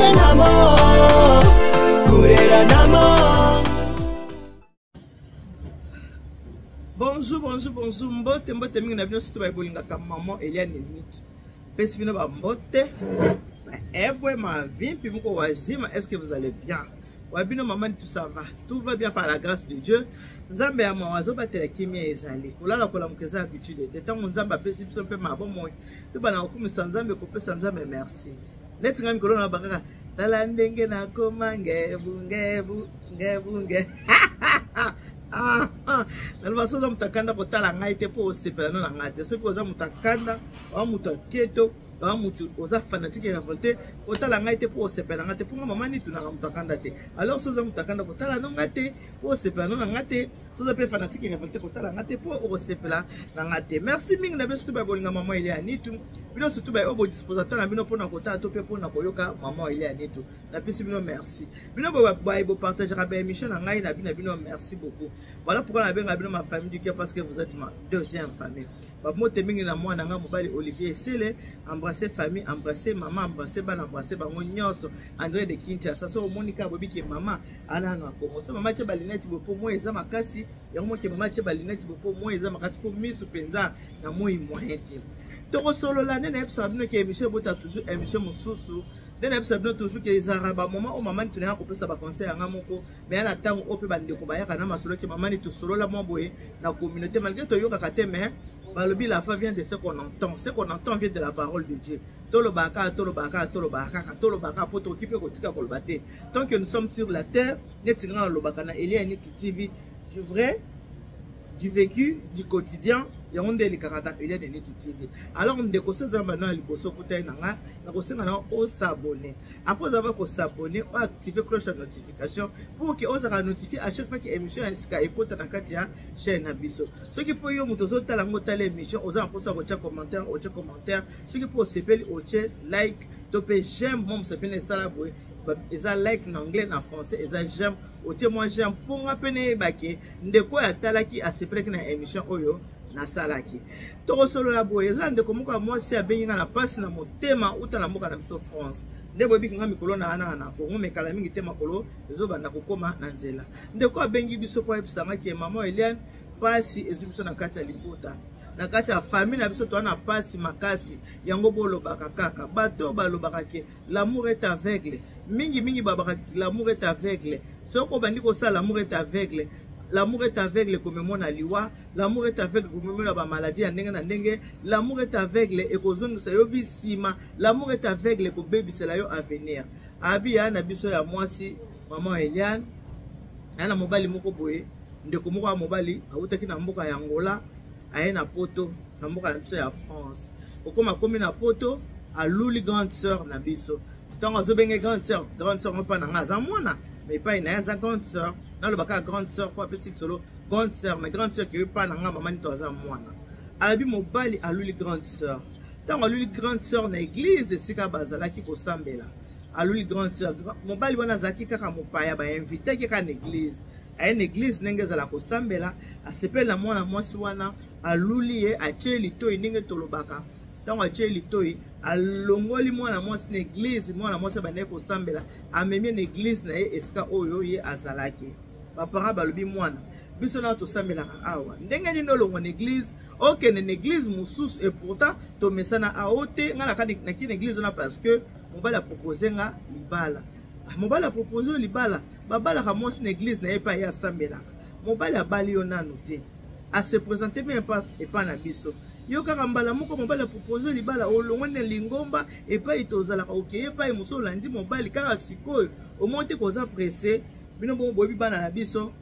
Gureranamo, gureranamo. Bonjour, bonjour, bonjour. Mbote, mbote mingi na bino surtout ba bolingaka maman Eliane Mitu. Pesi bino ba mbote. Ba ebwe ma vimpi moko wazima, est-ce que vous allez bien? Wa bino maman tout ça va. Tout va bien par la grâce de Dieu. Nzambe ya mawa azobatela kimia ezali. Kolala kolamuka eza habitude te. Ntango Nzambe apesi biso mpe mabomoi, tobanda kokumisa Nzambe, kopesa Nzambe merci. Neti ngai mikolo na bakaka tala ndenge nakoma ngebu ngebu ngebu nge ah, ah. naloba so oza moto akanda kotala ngai te mpo osepela no na ngai te soki oza moto akanda oa moto aketo oa moto oza fanatique ya revolte kotala ngai te mpo osepela ngai te mpo nga mama nitunaka moto akanda te alors so oza moto akanda kotala no ngai te mpo osepela no na ngai te so oza mpe fanatique ya revolte kotala ngai te mpo okosepela na ngai te merci mingi na biso to babolinga mama elia nitu bino surtout baye oyo bodisposa ntango na bino mpona kotala to mpe mpona koyoka mama elia nitu napesi bino merci bino baye bopartageaka baémission na ngai na bino bino merci beaucoup voilà pourquoi nabenga bino ma famille du cœur parce que vous êtes ma deuxième famille bamote mingi na mwana ngai mobali olivier esele embrasse famille embrasse mama embrasse bana embrasse bango nyonso andré de kinshasa so omoni kaka boyebi ke mama ana na kongo so mama atie balinete boye mpo moi eza makasi yango moke mama atie balinete boye mpo moi eza makasi mpo misu mpenza na moi moyen te tokosolola nde nayebisaka bino ke émission ebota toujours émission mosusu nde nayebisa bino toujours ke ezalaka bamoment oyo mama nitu nayaka kopesa baconseil yanga moko me ya na ntango oyo mpe bandeko bayaka na masolo ke mama nitu tosolola mwa boye na communauté malgré toyokaka te mais balobi la foi vient de ce qu'on entend ce qu'on entend vient de la parole de Dieu tolobaka kaka tolobaka kaka tolobaka kaka tolobaka kaka mpo tokoki mpe kotika koloba te tant que nous sommes sur la terre neti ngai nalobaka na Elia Nitu TV du vrai du vécu du quotidien yango nde elekaka na Elia Nitu TV alors ndeko so eza bana ya liboso okutani na ngai nakosenga na osabone après ozava kosabone oactive cloche ya notification pour ke ozalaka notifie à chaque fois ke émission ya sika ekota na kati ya chaîne na biso soki mpo yo moto ozotala yango otala émission oza na mposa kotia commentaire otie commentaire soki mpo osepeli otie like to mpe j'aime mwa mosapi na esala boye eza like na anglais na français eza j'aime otie mwa j'aime mpo nga mpe nayeba ke ndeko oyo atalaki asepelaki na émission oyo nasalaki tokosolola boye eza ndeko moko ya mwasi abengi nga na mpasi na motema uta na mboka na biso france nde boyebi nga mikolo na wana na kongo mekala mingi te makolo ezobanda kokoma na nzela ndeko abengi biso mpo ayebisa nga ke mama eliane mpasi ezwi biso na kati ya libota na kati ya famille na biso toza na mpasi makasi yango bolobaka kaka bato balobaka ke l'amour est aveugle mingi mingi babaka l'amour est aveugle soki obandi kosala l'amour est aveugle l'amour est aveugle ekomemona liwa l'amour est aveugle ekomemona bamaladi ya ndenge na ndenge l'amour est aveugle ekozongisa yo vi nsima l'amour est aveugle ekobebisela yo avenir abi ya na biso ya mwasi mama Eliane aya na mobali moko boye ndeko moko ya mobali awutaki na mboka ya Angola aye na poto na mboka na biso ya France okoma akomi na poto aluli grande sœur na biso ntango azobenge grande sœur grande sœur mpa na ngai aza mwana mais epai na ye aza grande sœur naloba kaka grande sœur mpo apesi lisolo grande sœur mais grande sœur keyo epai na ngai mama nito aza mwana alobi mobali aluli grande sœur ntango aluli grande sœur na eglise esika bazalaki kosambela aluli grande sœur mobali wana azalaki kaka mopaya bainvitaki kaka na eglise aye na eglise ndenge ezala kosambela asepeli na mwana mwasi wana aluli ye atie litoi ndenge tolobaka ntango atie litoi alongoli mwana mwasi na eglise mwana mwasi abandaki kosambela amemi ye na eglise na ye esika oyo ye azalaki baparent balobi mwana biso nao tosambelaka awa ndenge nini olongwa na eglise okende na eglise mosusu et pourtant tomesana awo te ngai naki na eglise wana parce que mobali apropose nga libala ah, mobali apropose yo libala babalaka mwasi na eglise na ye epai ye asambelaka mobali abali yo nanu te ase présente bien epai na biso yo kaka mbala moko mobali apropose libala olongwe na lingomba epai tozalaka okeye epai mosusu olandi mobali kaka sikoyo omoni te koza presse bino bongo boyebi bana na biso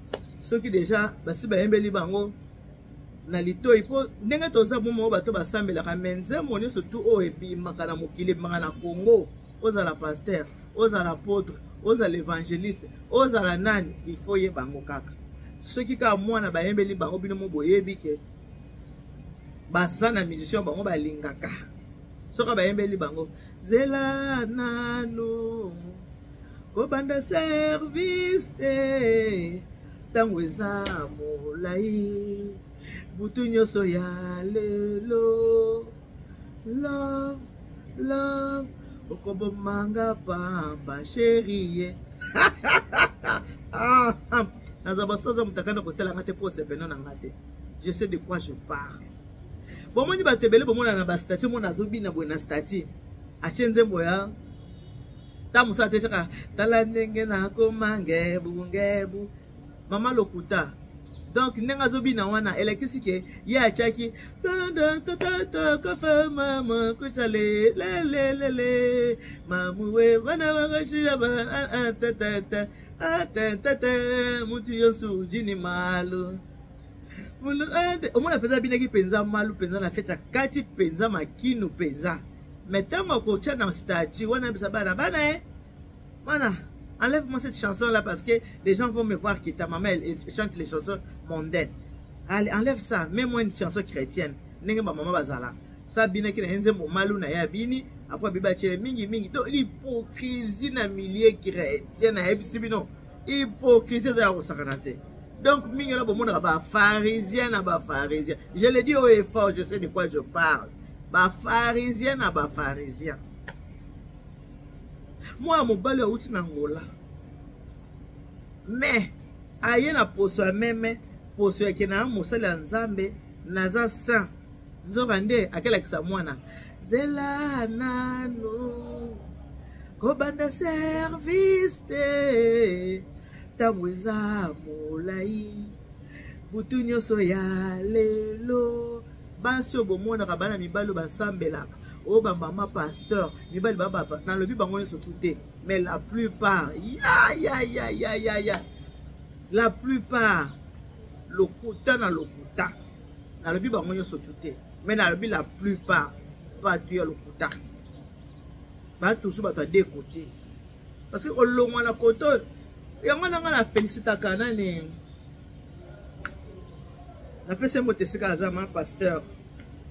soki deja basi bayembeli bango na litoi mpo ndenge toza bomo bato basambelaka me nzembo nyonso tu oyo ebimaka na mokili ebimaka na congo ozala pasteur ozala apôtre ozala évangéliste ozala nani il faut yeba yango kaka soki kaka mwana bayembeli bango bino mo boyebi ke baza na musicien bango balingaka soki bayembeli bango zela nanu kobanda service te ntango eza molai butu nyonso ya lelo love love. Okobomanga pamba chérie. Ah, ah. Naza basoza mutakanda kotala nga te po sepeno na nga te. Je sais de quoi je parle. Bomoni bato ebele bomona na ba statut mona azobina boye na statut. Atie nzembo ya ta mosala te kaka tala ndenge nakoma ngebu ngebu mama lokuta donc ndenge azobina wana elakisi ke ye atiaki mama kuchale lelelele mamuwe bana bakoshila batatata atatata mutu yonso ujini malu omona mpenza abinaki mpenza malu mpenza na feti akati mpenza makinu mpenza me ntango akotya na statut wana yebisa bana bana ye bana enlève-moi cette chanson là parce que les gens vont me voir que ta maman elle, elle chante les chansons mondaines. Allez, enlève ça, mets-moi une chanson chrétienne. Ndenge ba maman bazala. Ça binaki na nzembo malu na ya bini, après biba chele mingi mingi. Donc l'hypocrisie na milieu chrétien na yebisi bino. Hypocrisie eza ya kosakana te. Donc mingi na bomonaka ba pharisien na ba pharisien. Je le dis haut et fort, je sais de quoi je parle. Ba pharisien na ba pharisien. Mwana mobali awuti na Angola. Mais aye na poso ya meme, poso ya kena mosali ya Nzambe, naza saint. Nzoka nde akelakisa mwana zela nanu kobanda service te ntango eza molai butu nyonso ya lelo basi oyo bomonaka bana mibali oyo basambelaka oyo bamama pasteur mibali bababa nalobi bango nyonso tu te mais la plupart ya ya ya ya ya ya la plupart lokuta na lokuta nalobi bango nyonso tu te mais nalobi la plupart bato ya lokuta bato mosusu bato ya de côté parce que olongwa na kote oyo yango na ngai na felicitaka nani napesi mbote esika aza ma pasteur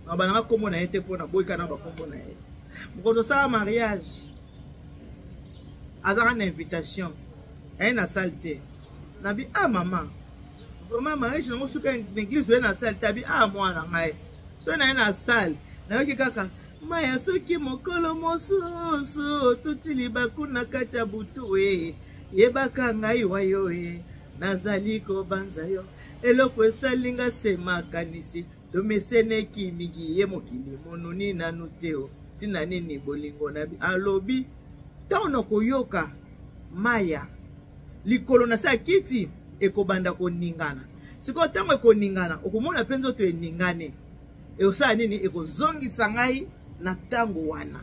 naloba nanga nkombo na ye te mpo naboyika na bakombo na ye mokoto osala mariage azaka na invitation aye na salle te nabi ah mama vraiment mariage nango suka na église oye na salle te abi ah mwana ngai soki naye na salle nayoki kaka maya soki mokolo mosusu otuti libaku na kati ya butu e yebaka ngai wayo e nazali kobanza yo eloko esali nga se makanisi tomeseneki mingi ye mokili monuni nanu te o ntina nini bolingo na alobi ntango nakoyoka maya likolo na se ya kiti ekobanda koningana sikoyo ntango ekoningana okomona mpe nzoto eningani ekosala nini ekozongisa ngai na ntango wana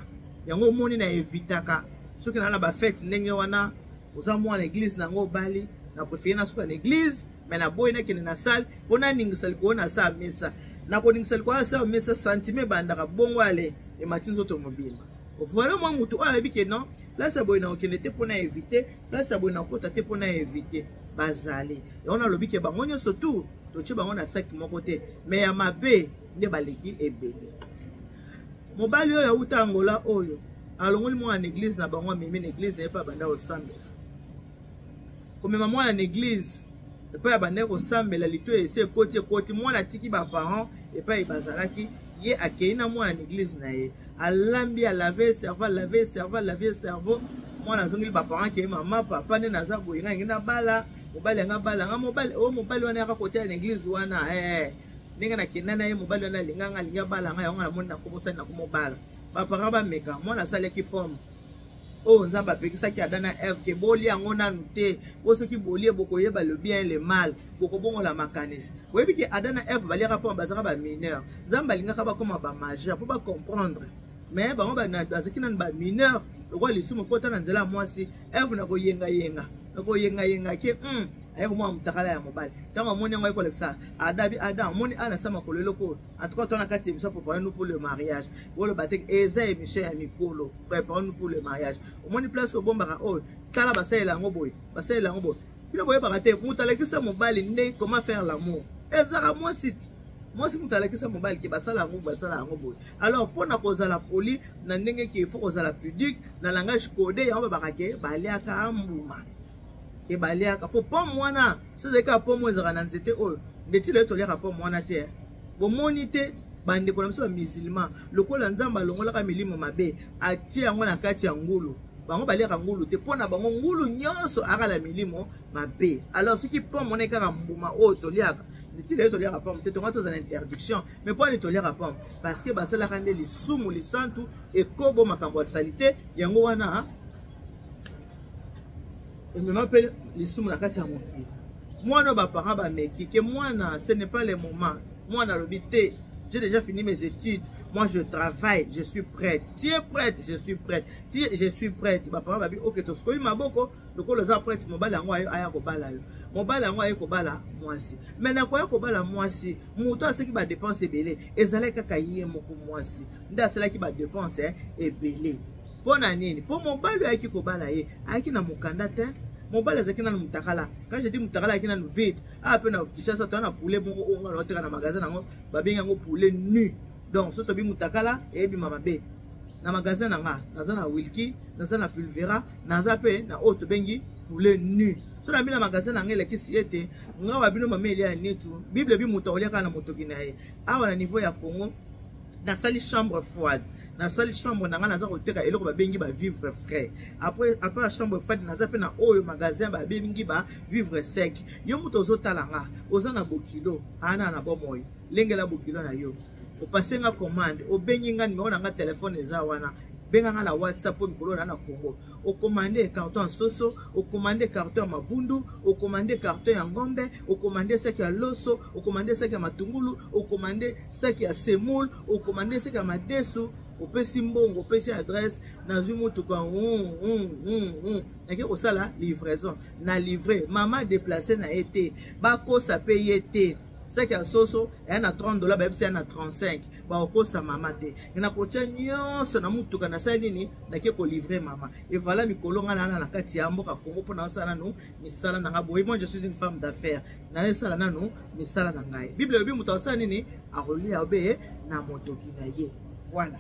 yango omoni na evitaka soki naa na bafete ndenge wana oza mwana eglise na yango obali na prefere nasuka na eglise me naboyi nakende na salle mpo naningisa likolo na sa mesa nakoningisa likolo na sa mesa sentiment ebandaka bongo ale emati nzoto mobimba voilà mwa motu oyo ayebi ke non place ya boye nakokende te mpo na evite place ya boye nakokota te mpo na evite bazali yango nalobi ke bango nyonso tu totie bango na saki moko te me ya mabe nde baleki ebele mobali oyo auta angola oyo alongoli mwana na eglise na bango amemi na eglise na ye mpe abanda kosambela komema mwana na eglise epai abandaki kosambela lito esi ekoti ekoti mwana atiki baparent epai bazalaki ye akei na mwana na eglise na ye alambi alave cerveau alave cerveau alave cerveau mwana azongeli baparent ke mama papa nde naza boye ngai ngi nabala mobali yanga abala nga mobali oyo oh, mobali wana yaka koteya na eglise wana eh, ndenge nakenda na ye mobali wana alinga nga alingi abala nga yango namoni nakomosali nakomobala baparent bameka mwana asalaki pomme oyo nzambe apekisaki ada na eve ke bolia yango nanu te po soki bolie bokoyeba le bien le mal bokobongola makanisi boyebi ke ada na eve baliaka mpo bazalaka bamineur nzambe alingaka bakoma bamajeur mpo bacomprendre mais bango bazalaki nanu bamineur lokola lisumu ekota na nzela ya mwasi eve na koyengayenga na koyengayenga ke hmm, aye komona motakala ya mobali ntango amoni yango aye kolakisa ada bi ada amoni ana sa makolo eloko oyo en tout cas toi na kati émission préparez nous pour le mariage boloba te eza émission ya mikolo préparez nous pour le mariage omoni place obombaka oyo tala basalela yango boye basalela yango boye bino boyebaka te moto alakisa mobali nde comment faire l'amour ezaka mwasi ti mwasi moto alakisa mobali ke basala yango basala yango boye alors mpo na kozala poli na ndenge ke faut kozala pudique na langage code yango babaka ke baliaka mbuma ke baliaka mpo pomme wana so ezali kaka pomme ezalaka na nzete oyo ndeti lelo toliaka pomme wana te bomoni te. Bandeko na biso ba musulman, lokola Nzambe alongolaka milimo mabe, atie yango na kati ya ngulu. Bango baliaka ngulu te, mpo na bango ngulu nyonso akala milimo mabe. Alors soki pomme wana kaka mbuma oyo toliaka, neti lelo toliaka pomme te, tonga tozala interdiction, mais mpo nini toliaka pomme? Parce que basalaka nde lisumu lisantu, ekobo, makambo ya salite, yango wana emema mpe lisumu na kati ya mokili. Mwana baparent bameki ke mwana, ce n'est pas le moment. Mwana alobi te, j'ai déjà fini mes études, moi je travaille, je suis prête. Tu es prête, je suis prête. Tu es, je suis prête. Baparent babi ok, toskoyi maboko, lokola oza prête, mobali yango aya kobala yo. Mobali yango aye kobala mwasi. Mais na koya kobala mwasi, moto asalaki ba dépense ebele, ezalaki kaka ye moko mwasi nde asalaki ba dépense ebele. Mpo na nini? Mpo mobali ayaki kobala ye, ayaki na mokanda te. Mobali azalaki nanu mutakala. Quand je dis mutakala, ayaki nanu vide. Awa mpe na Kinshasa toza na poulet moko oyo nga naoteka na magasin nango, babengi yango poulet nu. Donc soki tobi mutakala, eyebima mabe. Na magasin na nga, naza na Wilki, naza na Pulvera, naza mpe na oyo tobengi poulet nu. So na bino na magasin na nga elakisi ete nga wa bino mama Elia Nitu, Bible ebi moto akolia kaka na motoki na ye. Awa na niveau ya Congo, nasali chambre froide. Nasali chambre na nga, naza koteka eloko babengi ba vivre frais. Après, après la chambre froide, naza pe na oyo magasin babengi ba vivre sec. Yo moto ozotala nga, oza na bokilo, ana na bomoi, lengela bokilo na yo. Opase nga commande, obengi nga numero na nga telefone eza wana. Benga nga na WhatsApp po mikolo na na Congo. Okomande carton ya soso, okomande carton ya mabundu, okomande carton ya ngombe, okomande saki ya loso, okomande saki ya matungulu, okomande saki ya semoule, okomande saki ya madesu, opesi mbongo, opesi adresse, nazwi motuka, nake kosala livraison, na livre, mama déplacer na ye te, bakosa pe ye te. Saki ya soso eya na 30 $, bayebisi ya na 35, bakokosa mama te. Nakotia nyonso na motuka, nasali nini? Nake kolivre mama. Et voilà mikolo nga na na kati ya mboka Congo mpo nasala nanu misala na nga boye. Moi je suis une femme d'affaires, nasala nanu misala na ngai. Bible elobi moto asala nini? Akolia obe na motoki na ye. Voilà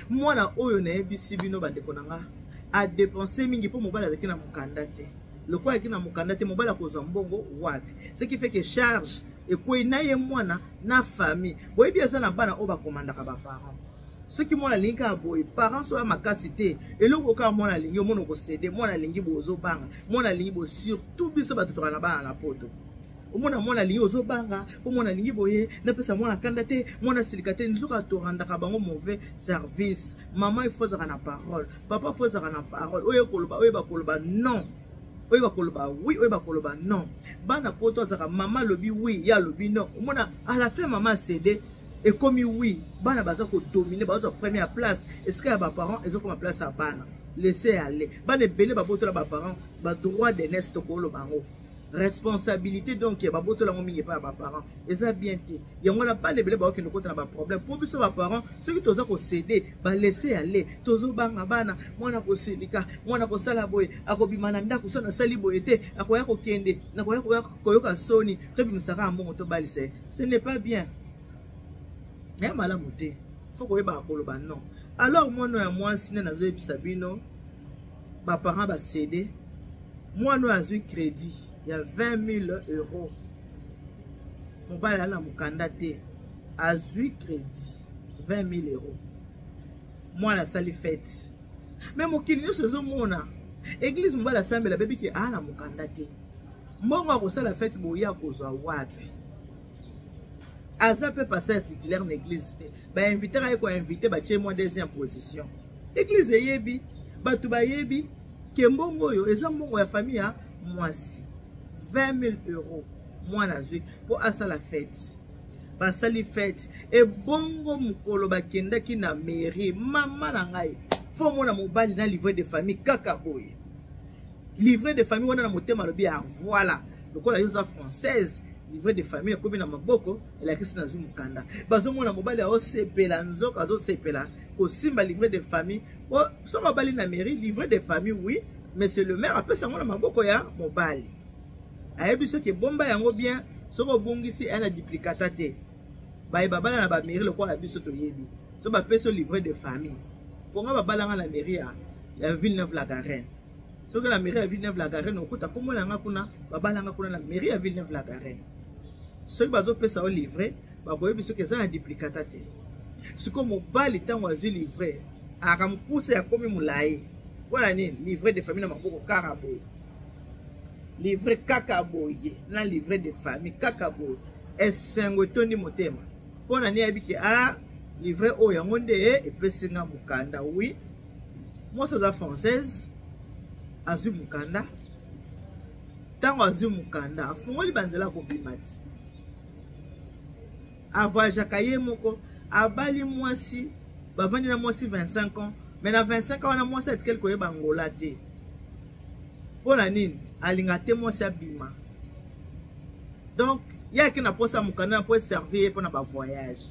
mwana oyo nayebisi bino bandeko na nga, adepense mingi mpo mobali azalaki na mokanda te. Lokola azalaki na mokanda te, mobali akozwa mbongo wapi? Ce qui fait que charge ekwei na ye mwana na famille. Boyebi eza na bana oyo bakomandaka baparent. Soki mwana alingi kaka boye, parent so ya makasi te, eloko kaka mwana alingi, omona okosede. Mwana alingi boye, ozobanga. Mwana alingi boye, surtout biso bato tokala na bana na poto. Omona mwana alingi, ozobanga mpo mwana alingi boye, napesa mwana kanda te, mwana asilika te. Nzoka torandaka bango mauvais service. Mama il faut azalaka na parole, papa faut azalaka na parole. Oyo koloba, oyeba koloba non, oyeba koloba oui, oyeba koloba non. Bana poto azalaka mama alobi oui, ye alobi non. Omona à la fin mama acede, ekomi oui. Bana baza kodomine, bazwa première place esika ya baparent, ezokoma place ya bana. Laissez aller. Bana ebele babotola baparent badroit d'aînesse, tokoloba yango responsabilité. Donc babotola yango mingi epai ya baparent, eza bien te. Yango wana bana ebele bakokende kota na baproblème, mpo biso baparent soki toza kocéder, balaisser aller, tozobanga bana. Mwana kosilika, mwana kosala boye, akobima na ndako. So nasali boye te, akoya kokende, nakoya koyoka soni. Tobimisaka ya mbongo, tobalisa ye. Ce n'est pas bien, ya malamu te. Faut koyebaka koloba non. Alors mwana ya mwasi nde nazoyebisa bino, baparent bacéder, mwana oyo azwi crédit ya 20 000 €. Mobali ali na mokanda te, azwi crédit 20 000 €. Mwana asali fête, mais mokili nyonso ezomona. Église mobali asambela, bebi ke aa na mokanda te. Mbongo akosala fête boye akozwa wapi? Aza mpe pasteur titulaire na église te. Bainvitaka ye, koinvite batie mwa deuxième position. Église eyebi, bato bayebi ke mbongo oyo eza mbongo ya famille ya mwasi. 20 000 € mwana azwi mpo asala fête. Basali fête, ebongo mokolo bakendaki na mairie, mama na ngai, faut mona mobali na livret de famille kaka boye. Livret de famille wana, na motema alobi ya voilà, lokola yo oza française, livret de famille ekomi na maboko, elakisi nazwi mokanda. Bazomona mobali aosepela, nzoka azosepela kosimba livret de famille. Soki obali na mairie, livret de famille, oui, monsieur le maire apesa yango na maboko ya mobali, ayebi soki ebomba yango bien. Soki obungisi, aya na duplicata te. Baye babala na bamairie lokola biso toyebi, so bapesi yo livret de famille, mponga babalanga na mairie ya Villeneuve la Garenne. Soki na mairie ya Villeneuve la Garenne, okuta kombo na nga kuna, babalanga kuna na mairie ya Villeneuve la Garenne. Soki bazopesa yo livret, Bakoyebi soki eza na duplicata te. Sikoyo mobali ntango azwi livret, aka mokuse, akomi molai. Mpona nini? Livret de famille na maboko kaka boye, livret kaka boye, na livret de famille kaka boye, esengo etondi motema. Mpo na nini? Ayebi ke a livret oyo yango nde epesi nga mokanda. Oui, mwasi aza française, azwi mokanda. Ntango azwi mokanda, afungoli banzela akobima ti avoyageaka ye moko. Abali mwasi, bavandi na mwasi 25 ans, mais na 25 ans wana mwasi atikali koyeba Angola te. Mpo na nini? Alinga te mwasi abima. Donc ye ake na posa mokanda mpo eservir ye mpo na bavoyage.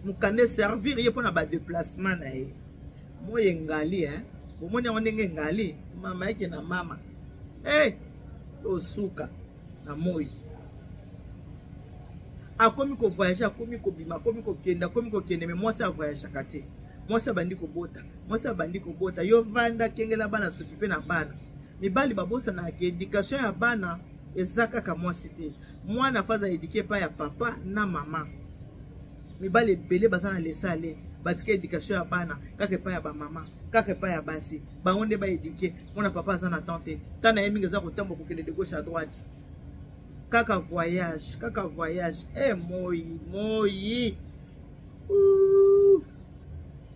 Mokanda eservir ye mpo na badéplacement na ye. Moi engali, hein? Bomoni yango ndenge engali, mama yeke na mama. Hey, osuka na moi. Akomi kovoyage, akomi kobima, akomi kokende, akomi kokende, mais mwasi avoyageaka te. Mwasi abandi kobota, mwasi abandi kobota. Yo vanda, kengela bana, soki mpe na bana. Mibali babosanaka ke éducation ya bana eza kaka mwasi te. Mwana faut aza éduqué epai ya papa na mama. Mibali ebele baza na laisser-aller, batika éducation ya bana kaka epai ya bamama, kaka epai ya basi. Bango nde baéduquer mwana. Papa aza na temps te, ntan na ye mingi eza kotambola, kokende de gauche à droite, kaka voyage, kaka voyage. E moi moi.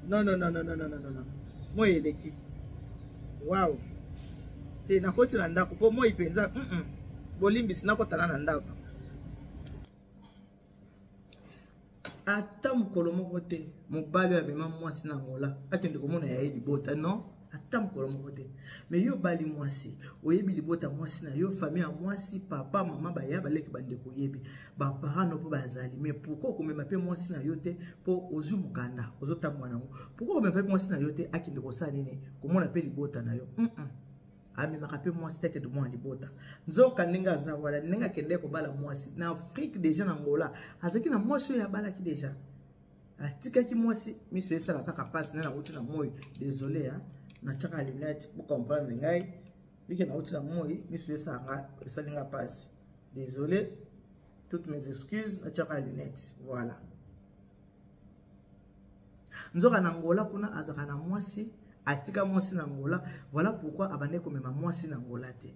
Non, non, non, non, non, non, non, non, moi eleki. Wow, te, nakoti na ndako mpo moi mpenza. Bolimbisi, nakotana na ndako. Ata mokolo moko te mobali oyo amema mwasi na Angola akende komona ya ye libota, non, ata mokolo moko te. Mais yo obali mwasi, oyebi libota mwasi na yo, famille ya mwasi, papa, mama, baya, baleki, bandeko, oyebi baparent no mpo bazali. Mais pourquoi okomema mpe mwasi na yo te? Mpo ozwi mokanda, ozotambola nango, pourquoi okomema mpe mwasi na yo te akende kosala nini, komona mpe libota na yo? Amemaka mpe mwasi te akende mwana libota. Nzoka ndenge aza wana, ndenge akende kobala mwasi na Afrique déjà, na Angola azalaki na mwasi oyo abalaki déjà, atikaki mwasi. Miso esala kaka mpasi nde nauti na moi, désolé, natiaka lunette, bocomprendre ngai. Bike nauti na moi, miso esalanga, esalinga mpasi, désolé, toutes mes excuses, natiaka lunette, voilà. Nzoka na Angola kuna azalaka na mwasi, atika mwasi na Angola. Voilà pourquoi abandaki komema mwasi na Angola te.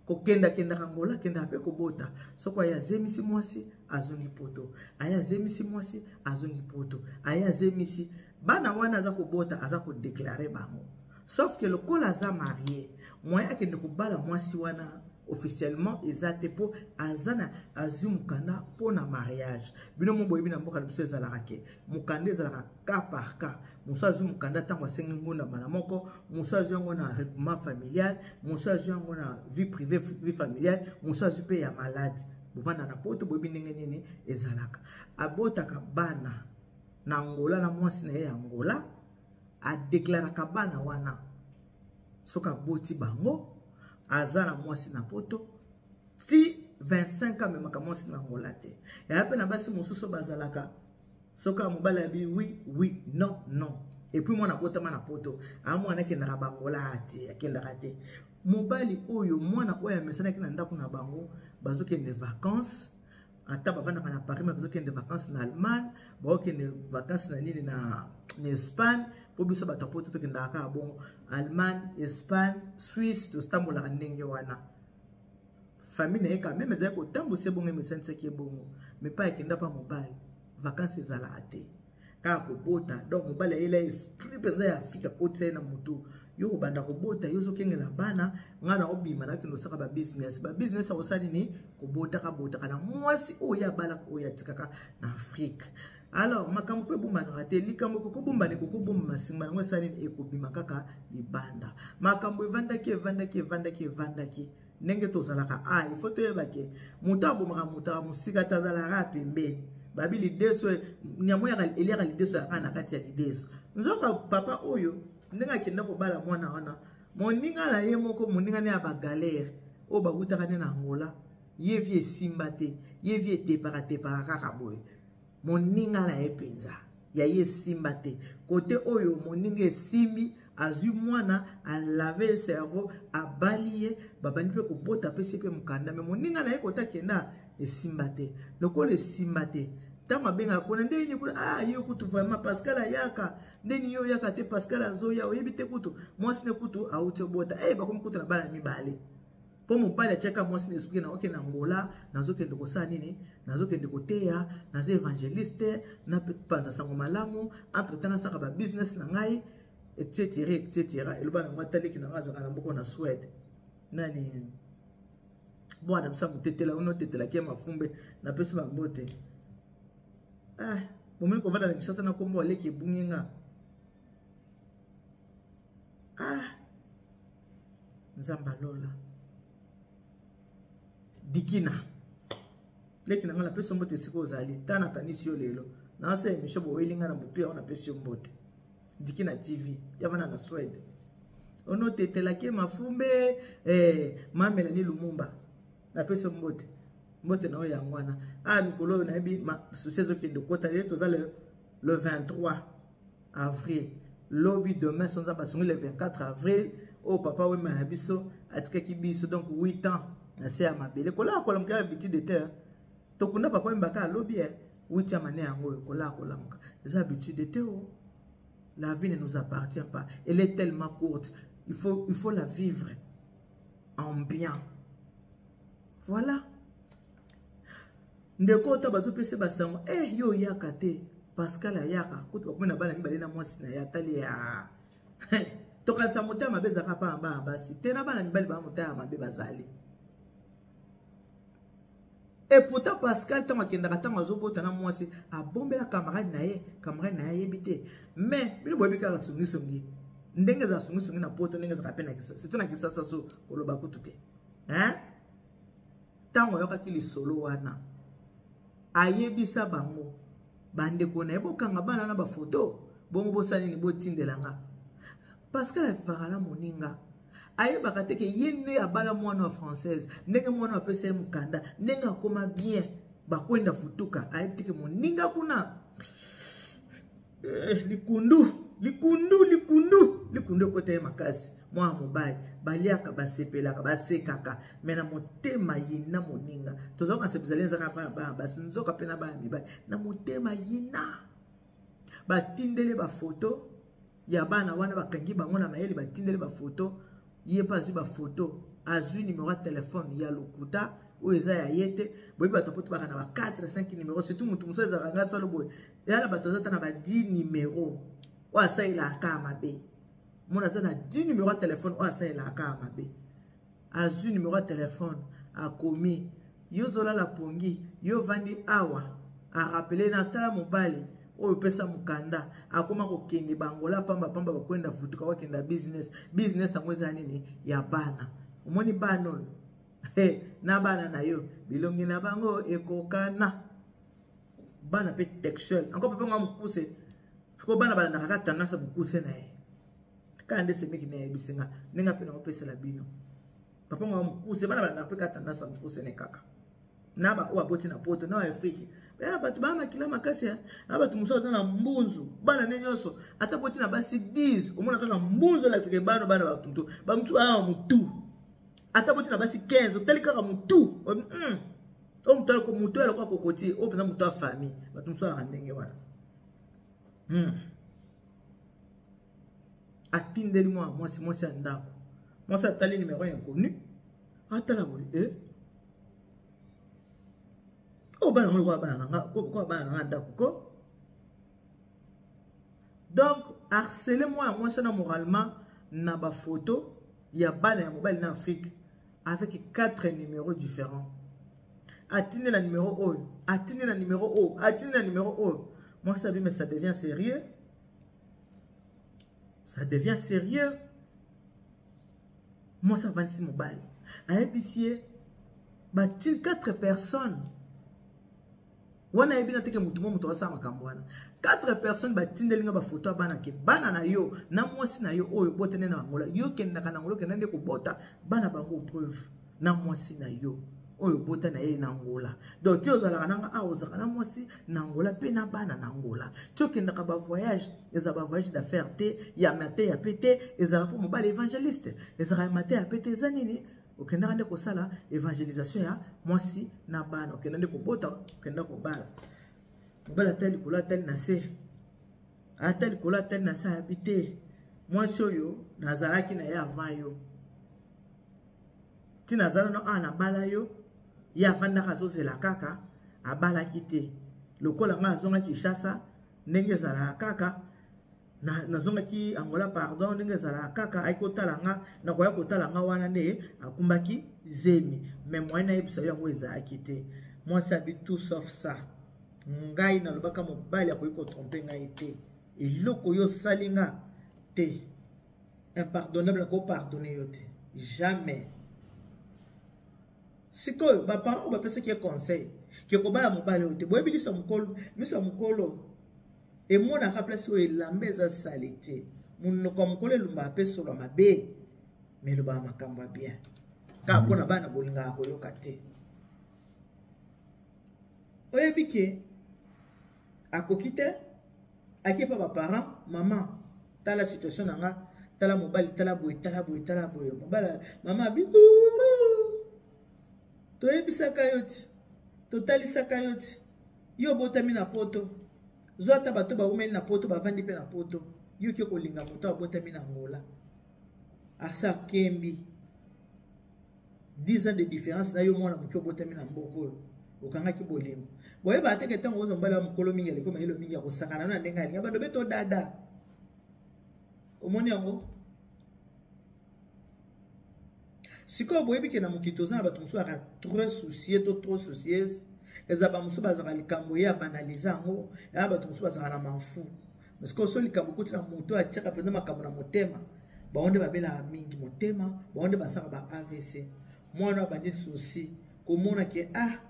Kokendakendaka Angola, akendaka mpe kobota. Soko aye azemisi mwasi, azongi Poto. Aye azemisi mwasi, azongi Poto. Aye azemisi bana wana aza kobota, aza kodéclarer bango. Sauf que lokola aza marié, moyen akende kobala mwasi wana officiellement eza te, mpo aza na azwi mokanda mpo na mariage. Bino mo boyebi, na mboka na biso ezalaka ke mokanda ezalaka cas par cas. Mosu azwi mokanda ntango asengi ngunda mbala moko, mosu azwi yango na regroupement familial, mosu azwi yango na vie privée, vie familiale, mosu azwi mpe ya malade. Bovanda na Poto, boyebi ndenge nini ezalaka. Abotaka bana na Angola na mwasi na ye ya Angola, adéclaraka bana wana. Soki aboti bango, aza na mwasi na Poto ti 25 ans, amemaka mwasi na Angola te. Eya mpe na basi mosusu bazalaka, soki ya mobali abi oui, oui, non, non. Et puis mwana abotama na Poto, aa mwana akendaka bangola te, akendaka te. Mobali oyo, mwana oyo amesanaki na ndako na bango, bazokende vacances, ata bavandaka na Paris, mais bazokende vacances na Allemagne, baokende vacances na nini, na Espagne, mpo biso bato ya Poto tokendaka kaka bongo, Allemagne, Espagne, Suisse, totambolaka ndenge wana. Famille na ye quand même ezali kotambusa ebongo, emesanisaki ebongo. Mais pa akenda pa mobali, vacances ezalaka te, kaka kobota. Donc mobali ayela esprit mpenza ya Afrique, akotisa ye na motu: yo kobanda kobota, yo ozokengela bana, ngai na obima, nakende osaka babusiness. Babusiness akosala nini? Kobotaka botaka na mwasi oyo abalaka, oyo atikaka na Afrique. Alors makambo mpe ebombanaka te. Likambo ekokobombana, ekokobombama, nsima yango esala nini? Ekobima kaka libanda. Makambo evandaki, evandaki, evandaki, evandaki. Ndenge tozalaka a, il faut toyeba ke moto abomaka moto aka mosika te, azalaka pembeni. Babi lideso, nyama oyo eliaka lideso yaka na kati ya lideso. Nzoka papa oyo, ndenge akenda kobala mwana wana, moninga na ye moko, moninga ne ya bagalère oyo bakutaka nde na Angola, ye vie esimba te, ye vie etepaka tepaka kaka boye. Moninga na ye mpenza ya ye esimba te, kote oyo moninga esimbi, azwi mwana, alave ye cerveau, abali ye, babandi mpe kobota, apesi ye mpe mokanda. Mais moninga na ye, kote akenda, Esimba te. Lokola esimba te, ntango abengaka kuna nde nini kuna, ah, yo kutu vraiment Pascal ayaka nde nini, yo oyaka te, Pascal azoya, oyebi te kutu mwasi ne kutu awuti obota. Eh, bakomi kutu na bana mibale, mpo mobali atiaka mwasi na esprit na okende Angola, nazokende kosala nini, nazokende koteya, naza évangéliste, napanza sango malamu, entre temps nasaka ba business na ngai, etc etc. Eloba nango ataleki na ngai, azalaka na mboka na Suède, nani mwana misa motetela ono otetelaki ya mafumbe, napesi bambote. Ah, bomoni kovanda na Kinshasa na nkombo aleki ebungi nga. Ah, Nzambe alola dikina leki na ngai, napesi yo mbote esika ozali. Ta nakanisi yo lelo, naasa émission boyeli ngai na motu yango, napesi yo mbote. Dikina TV ya bana na Suède, ono otetelaki mafumbe, eh, Mamelani Lumumba, napesi yo mbote. Mbote na oyo yango wana. Ah, mikolo oyo nayebi susi ezokende okota ye. Toza le 23 avril, lobi, demain so Nzambe asungi, le 24 avril oyo Papa Wema ya biso atikaki biso, donc 8 ans na se ya mabele. Kolala kolamuka ya habitude te. Tokunda Papa Wemba kaka alobi e 8e année yango oyo. Kolala kolamuka eza habitude te. O la vie ne nous appartient pas, elle est tellement courte, il faut la vivre en bien. Voilà, ndeko ota bazopesa basango, eh, yo oyaka te, Pascal ayaka kutu, bakomi na bana mibale na mwasi na ye. Atali ya tokanisa motema mabe ezalaka mpa na bana basi te, na bana mibali baa motema mabe bazali. Et pourtant Pascal, ntango akendaka, ntango azobota na mwasi, abombela camarade na ye, camarade na ye ayebi te. Mais bino boyebi kaka songisongi ndenge ezala, songisongi na Poto ndenge ezalaka mpe, surtout na Kisasa, so koloba kutu te, hein? Ntango ayokaki lisolo wana, ayebisa bango bandeko na ye: "Bokanga bana na bafoto bongo, bosala nini, botindela nga." Pascal avivaka na moninga, ayebaka te ke ye nde abala mwana wa française. Ndenge mwana apesa ye mokanda, ndenge akoma bien, bakwenda futuka, ayebi te ke moninga kuna, eh, likundu likundu likundu likundu ekota ye makasi. Mwana mobali baliaka, basepelaka, basekaka, me na motema yina moninga. Toza kasepezali ezaka mpa na bana basi, nzoka mpe na bana mibali na motema yina. Batindeli bafoto ya bana wana, bakangi bango na mayele, batindeli bafoto, ye mpe azwi bafoto, azwi numero ya telefone ya lokuta oyo eza ya ye te. Boyebi bato po tobaka na ba 4 5 numero, surtout motu mosusu ezalaka nga salo boye, eya na bato aza ata na ba 10 numero oyo asalelaka kaka mabe. Mona aza na 10 numero ya telefone oyo asalelaka kaka mabe. Azwi numero ya telefone, akomi: "Yo ozolala pongi, yo ovandi awa." Arappeler na tala mobali oyo opesa mokanda akoma kokende bangola pambapamba, bakwenda futuka, bakenda business. Business yango eza nini? Ya bana. Omoni bana oyo na bana na yo, bilongi na bango ekokana, bana mpe textuel encore. Papa nga mokuse ko bana balandaka kaka tendance mokuse na ye kaka nde semeki na yebisi nga ndenge mpe nakopesela bino. Papa nga mokuse, bana balandaka mpe kaka tendance mokuse ne kaka na baoyo aboti na Poto na Afrike. Bana bato baa makila makasi, na bato mosusu aza na mbunzu. Bana nde nyonso, ata boti na basi 10, omona kaka mbunzu elakisaka bana, bana bato bamosusu baa motu. Ata boti na basi 15, otali kaka motu oyo, motu motu eloko kokoti oyo mpenza motu ya famille. Bato mosusu alaka ndenge wana. Atindeli mwana mwasi, mwasi ya ndako, mwasi atali numero inconnu, atala boye, eh? Oyo bana ngo lokola bana nanga, lokola bana nanga ndako ko. Donc harcele mwana mwasi wana moralement na bafoto ya bana ya mobali na Afrique avec quatre numéros différents. Atindi na numéro oyo, atindi na numéro oyo, atindi na numéro oyo. Mwasi abi: "Mais ça devient sérieux, ça devient sérieux." Mwasi avandisi mobali, ayebisi ye batili quatre personnes wana. Ayebi na teke motu mo moto asala makambo wana. Quatre personnes batindeli nga bafoto ya bana, ke bana na yo na mwasi na yo oyo botene na Angola. Yo okendaka na Angola, okenda nde kobota bana bango, preuve na mwasi na yo oyo bota na ye na Angola. Donc ti ozalaka nanga awa, ozalaka na mwasi na Angola mpe na bana na Angola. Ti okendaka bavoyage, eza bavoyage d'affaire te, ya mateya mpe te, ezalaka mpo mobali évangéliste, ezalaka ya mateya mpe te. Eza nini? Okendaka nde kosala evangelisation ya mwasi na bana, okenda nde kobota, okenda kobala. Mobali atali likolo, atali na se, atali likolo, atali na se, ayabi te mwasi oyo nazalaki na ye avant yo, ntina azala no awa nabala yo, ye afandaka azozela kaka, abalaki te. Lokola ngai azonga Kinshasa ndenge ezalaka kaka, nazongaki Angola, pardon, ndenge ezalaka kaka, ayaki kotala nga, nakoya kotala nga wana nde akumbaki zemi. Mais moyen nayebisa yo yango ezalaki te. Mwasi abi tout sauf ça, ngai nalobaka mobali akoki kotrompe ngai te, eloko oyo osali nga te, impardonnable, nakopardonne yo te jamais. Sikoyo baparent oyo bapesaki ye conseil ke kobala mobali oyo te, boyebi liso ya mokolo, miso ya mokolo emonaka place oyo elamba eza salite, monoko ya mokolo elumbaka mpe solo ya mabe, me elobaka makambo ya bien kaka mpona bana bolingaka koyoka te. Oyebi ke akoki te, ake pa baparent, mama tala situation na nga, tala mobali, tala boye, tala boye, tala boye. Mobali, mama abi toyebisaka yo ti, totalisaka yo ti, yo obotami na poto, zwa ata bato baumeli na poto, bavandi mpe na poto, yo oke kolinga moto abotami na Angola, asa akembi 10 ans de différence na yo, mwana moke obotami na mboka oyo, okangaki bolingo. Boyeba te ke ntango ozwa mobali ya mokolo mingi, aleki mayelo mingi, ya kosakana na ndenge alingi bando beto dada, omoni yango. Sikoyo boyebi ke na mokili toza na bato mosusu bazalaka trop soucieux to trop soucieuse, eza bamosusu bazalaka likambo ye abanalize yango, ya bato mosusu bazalaka na manfu. Sikoyo so likambo ekoti na moto, atiaka mpenza makambo na motema, bango nde babelaka mingi motema, bango nde basalaka ba AVC. Mwana abandi souci, komona ke ah,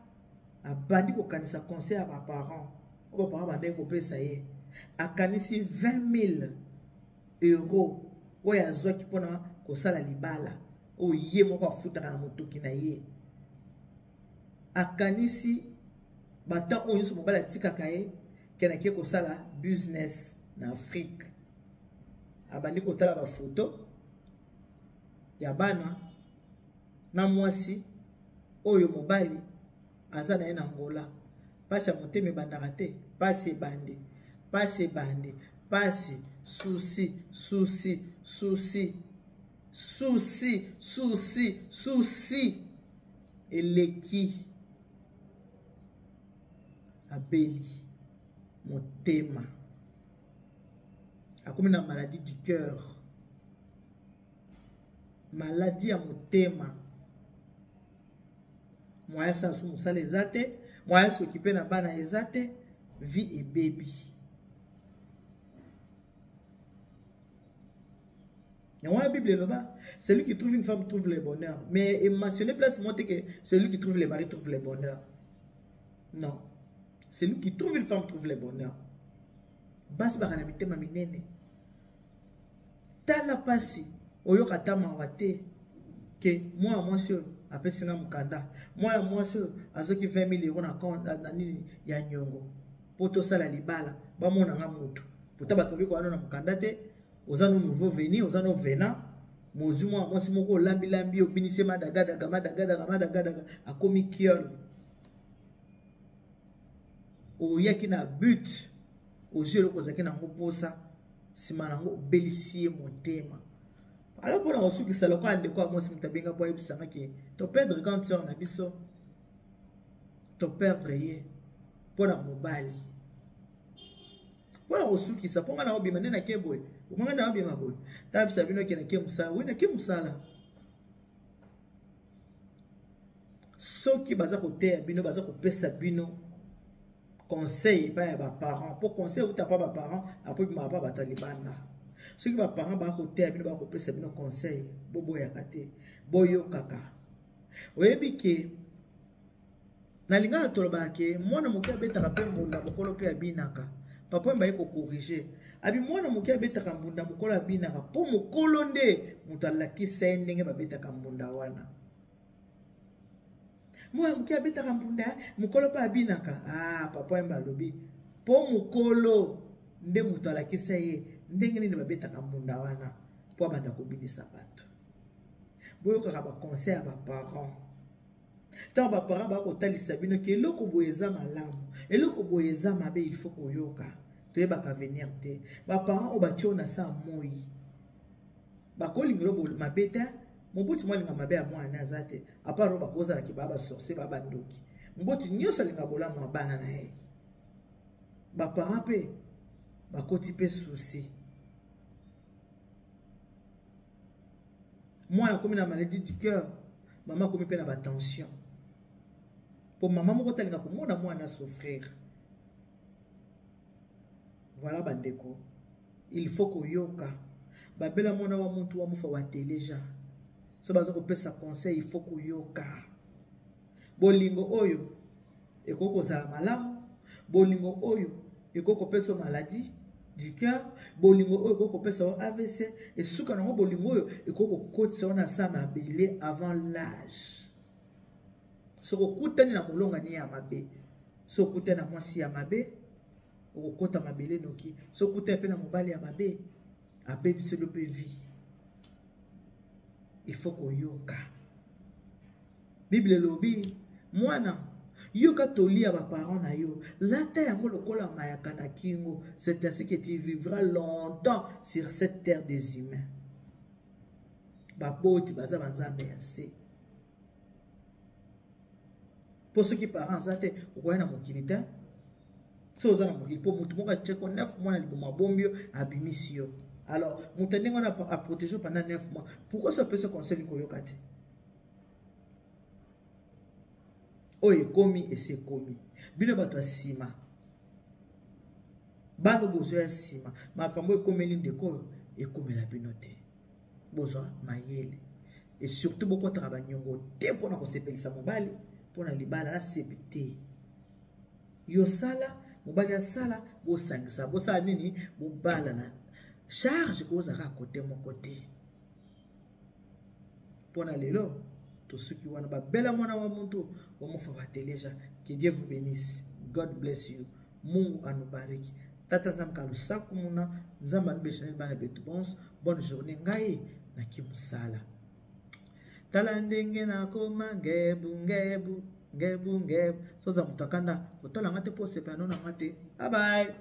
abandi kokanisa conseil ya baparent oyo baparent bandaki kopesa ye, akanisi 20 000 euro oyo azwaki mpona kosala libala oyo ye moko afutaka na motoki na ye, akanisi batemps oyo nyonso mobali atikaka ye kenaki kosala business na Afrique, abandi kotala bafoto ya bana na mwasi oyo mobali aza na ye na Angola. Pasi ya motema ebandaka te, pasi ebandi, pasi ebandi, pasi, susi, susi, susi, susi, susi, susi eleki, abeli motema, akomi na maladie du cœur, maladie ya motema. Moyen asala so mosala eza te, moyen asokipe na bana eza te, vie ebebi. Yango wana Bible eloba, celui qui trouve une femme trouve le bonheur, mais ementionne place moko te ke celui qui trouve le mari trouve le bonheur. Non, celui qui trouve une femme trouve le bonheur. Basi baka na mitema minene, tala pasi oyoka ata mawa te ke mwana mwasi oyo apesi nga mokanda, mwana mwasi oyo azwaki 20 000 euro na compte na nini ya nyongo mpo tosala libala, bamona nga motu pota bato babi koyano na mokanda te, oza no nouveau veni, oza no vena mozwi mwana mwasi moko olambilambi, obinisi ye madagadaga madagadaga madagadaga, akomi kiole. Oyaki na but, ozwi eloko ozalaki nango mposa, nsima nango obelisi ye motema. Alo mpona kosukisa, lokola ndeko ya mwasi moto abenga mpo ayebisanga ke toperdre grande sœur na biso, toperdre ye mpo na mobali. Mpona kosukisa, mpo ngai naobima nde nake boye, mpo ngai naobima boye, tala bisa bino ke nake mosala, wi nake mosala. Soki baza koteya bino, baza kopesa bino conseil epai ya baparent, mpo conseil euta pa baparent, apo ebimaka pa bato ya libanda. Soki baparent baka koteya bino, baka kopesa bino conseil, boboyaka te, boyokaka. Oyebi ke nalingaka tolobaka ke mwana moke abetaka mpe mbunda, mokolo mpe abinaka. Papa mbaye kokorige abi mwana moke abetaka mbunda, mokolo abinaka, mpo mokolo nde moto alakisa ye ndenge babetaka mbunda wana. Mwana moke abetaka mbunda, mokolo mpe abinaka. Ah, papa yemba alobi mpo mokolo nde moto alakisa ye ndenge nini babetaka mbunda wana mpo abanda kobinisa bato. Boyokaka baconseil ya baparent. Ntango baparent bakotalisa bino ke eloko boye eza malamu, eloko boye eza mabe, il faut koyoka. Toyebaka avenir te. Baparent oyo batie oyo na sa moi bakolingela mabe te. Moboti mwa alinga mabe ya mwana aza te, apart oyo bakozalaki baa basorcier, baa bandoki. Moboti nyonso alinga bolamu ya bana na ye. Baparent mpe bakoti mpe souci. Mwana akomi na maladie du cœur, mama akomi mpe na batension, mpo mama moko talinga komona mwana souffrir. Voilà bandeko, il faut koyoka. Babela mwana wa muntu wa mufa wa teleja, so baza kopesa conseil, il faut koyoka. Bolingo oyo ekoki kozala malamu, bolingo oyo ekoki kopesa maladie du cœur, bolingo oyo ekoki kopesa yo AVC, esuka nango bolingo oyo ekoki kokotisa yo na sa mabele avant l'âge. Soki okutani na molongani ya mabe, soki okutani na mwasi ya mabe, okokota mabele noki. Soki okutani mpe na mobali ya mabe, abebiseli yo mpe vie. Il faut koyoka. Bible elobi, mwana, yoka toli ya baparent na yo, lata yango lokola mayaka na kingo, c'est ainsi que tu vivras longtemps sur cette terre des humains. Baboti baza banzambe ya se. Mpo soki parent aza te, okoya na mokili te. Soki oza na mokili, mpo motu moko atieko 9 mois na liboma, abombi yo, abimisi yo. Alors moto ndenge wana aprotege pendant 9 mois, pourquoi so apesi conseil koyoka te? Oyo ekomi esi ekomi. Bino bato ya nsima, bana bozwa ya nsima, makambo ekomeli ndeko oyo ekomela bino te. Bozwa mayele, et surtout bokotaka baniongo te mpona kosepelisa mobali, mpona libala asepi te. Yo sala, mobali asala, bosangisa, bosala nini, bobalana. Charge kozalaka kote moko te. Mpona lelo tosuki wana. Babela mwana wa muntu wa mufa wa teleja. Que Dieu vous bénisse. God bless you. Mungu anubariki. Tata Nzambe kalusaku muna Nzambe anubesha bana betu bons. Bonne journée. Ngai na kimusala. Tala ndenge nakoma ngebu ngebu ngebu ngebu. Soza mutu akanda kotala nga te po sepela no na nga te. Bye bye.